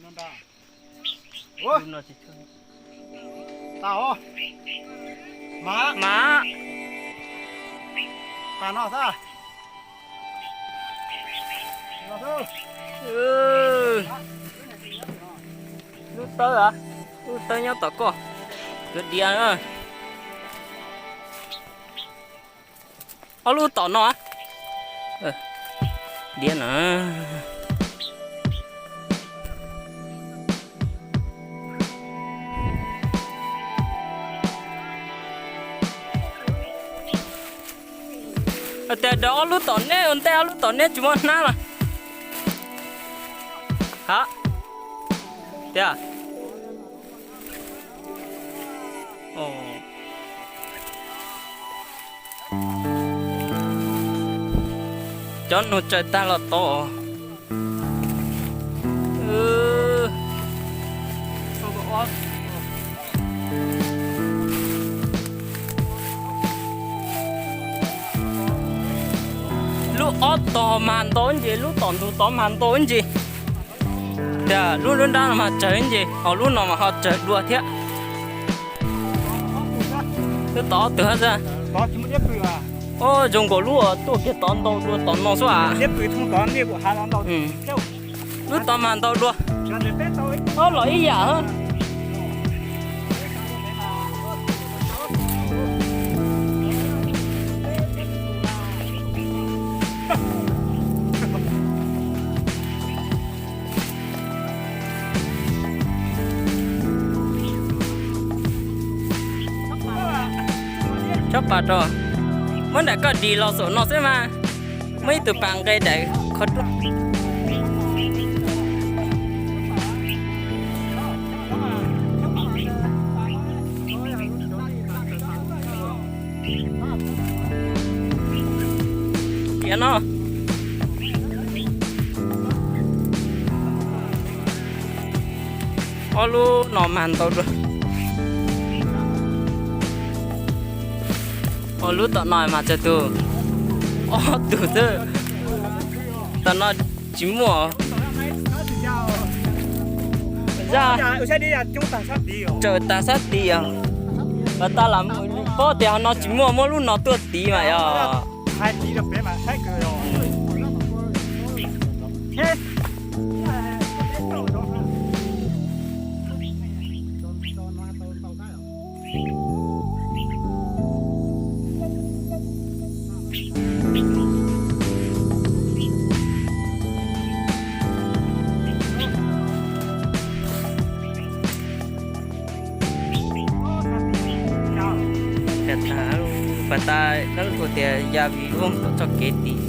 Mas, lub tawb, lub tawb nyob tom koj, diav diav. Ob lub tom no, diav na. Hais tias daws ob lub tom neb ua ntej, ob lub tom neb tsis muaj hnab los? Ha, tiag. Cov nug tsaws tag los tod. Lub ob tog mas ntau ib ntsis, lub tom ntug tod mas ntau ib ntsis. Tias lub nruab nrab no mas tsawg ib ntsis, ho lub no mas ho tsawg dua thiab. Lub tod ob tug hab xwb. Ob, zoo nkaus lub uas tuaj kiag tod ntau dua tom no xwb as. Lub tod mas ntau dua. Ob los ib yam. Tsob pas rau, muab nram koj dis los saum no xwb mas. Muaj ib tug pas nqe daim qhov rooj. Tiav no. Ob lub no mas ntau dua. Ob lub tom no mas tsawg tug? Ob tug xwb. Tom no tsis muaj. Zaj, tsaws tag sab tid os. Pas tas los paub tias ho no tsis muaj, muab lub no tuaj tiv mas yog. Pas tas dab laug tias ya vim voog tom txoj kev tid.